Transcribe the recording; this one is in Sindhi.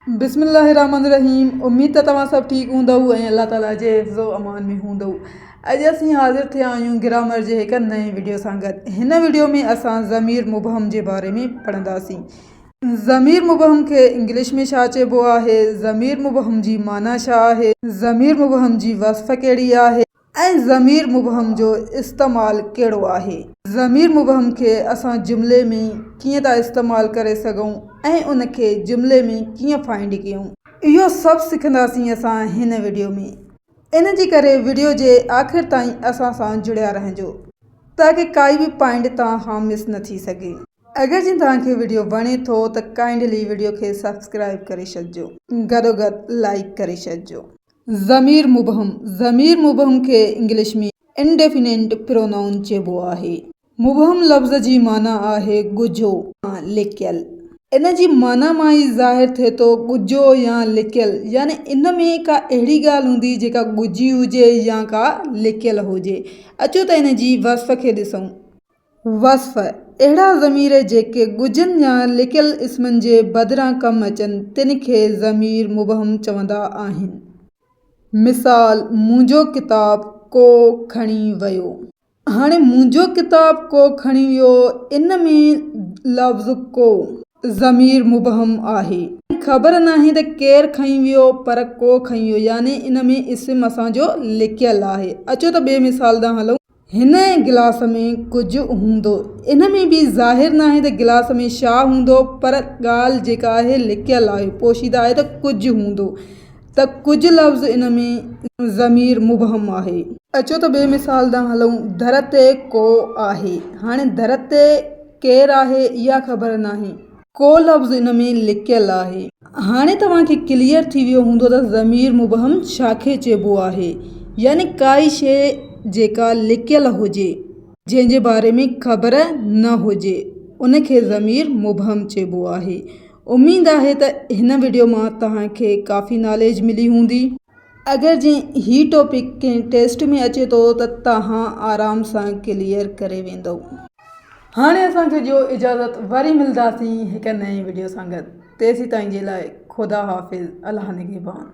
بسم الله الرحمن الرحيم اميد ته توهان سڀ ٺيڪ هوندؤ ۽ الله تعالي جي حفظ و امان ۾ هوندؤ اڄ اسين حاضر ٿيا آهيون گرامر جي هڪ نئين وڊيو سان گڏ هن وڊيو ۾ اسان ضمير مبهم جي باري ۾ پڙهنداسين ضمير مبهم کي انگلش ۾ ڇا چئبو آهي ضمير مبهم جي معنيٰ ڇا آهي ضمير مبهم جي وصف ڪهڙي آهي ۽ ضمير مبهم جو استعمال ڪهڙو آهي؟ ضمير مبهم کي اسان جملي ۾ ڪيئن ٿا استعمال ڪري سگهون ۽ ان کي جملي ۾ ڪيئن فائنڊ ڪيون؟ اهو سڀ سکنداسين اسان هن وڊيو ۾. ان جي ڪري وڊيو جي آخر تائين اسان سان جڙيا رهجو تاڪه ڪائي به پوائنٽ توهان کان مس نه ٿي سگهي. اگر جي توهان کي وڊيو وڻي ٿو ته ڪائنڊلي وڊيو کي سبسڪرائب ڪري ڇڏجو گڏوگڏ لائيڪ ڪري ڇڏجو. ضمير مبهم، ضمير مبهم کي انگلش ۾ Indefinite Pronoun چئبو آهي. مبهم لفظ جي معنيٰ آهي ڳجهو يا لڪيل. ان جي معنيٰ مان ئي ظاهر ٿئي ٿو ڳجهو يا لڪيل يعني ان ۾ ڪا اهڙي ڳالهه هوندي جيڪا ڳجهي هجي يا ڪا لڪيل هجي. اچو ته ان جي وصف کي ڏسون. وصف، اهڙا ضمير جيڪي ڳجهن يا لڪيل اسمن جي بدران ڪم اچن، تن کي ضمير مبهم چوندا آهن. مثال، منهنجو ڪتاب ڪو کڻي ويو. هاڻي منهنجو ڪتاب ڪو کڻي ويو ان ۾ لفظ ڪو ضمير مبهم آهي. خبر ناهي ته ڪير کڻي ويو پر ڪو کڻي ويو يعني ان ۾ اسم اسان جو لڪيل آهي. اچو ته ٻئي مثال ڏانهن هلون. هن گلاس ۾ ڪجهه هوندو. ان ۾ به ظاهر ناهي ته گلاس ۾ ڇا هوندو پر ڳالهه جيڪا آهي لڪيل آهي، پوشيده آهي ته ڪجهه هوندو ته ڪجهه لفظ ان ۾ ضمير مبهم آهي. اچو ته ٻئي مثال ڏانهن هلون. در تي ڪو آهي. هاڻي در تي ڪير آهي اها خبر ناهي. ڪو لفظ ان ۾ لڪيل آهي. هاڻي توهان کي ڪليئر ٿي ويو هوندو ته ضمير مبهم ڇا کي چئبو آهي يعني ڪائي شيء جيڪا لڪيل هجي جنهن جي باري ۾ خبر نه هجي ان کي ضمير مبهم چئبو آهي. اميد آهي ته هن وڊيو مان توهان کي ڪافي ناليج ملي هوندي. اگر جي هي ٽاپڪ ڪنهن ٽيسٽ ۾ اچي ٿو ته توهان آرام سان ڪليئر ڪري ويندؤ. هاڻي اسان کي ڏيو اجازت وري ملداسين هڪ نئين وڊيو سان گڏ تيسين تائين جي لاء خدا حافظ الله نگهبان.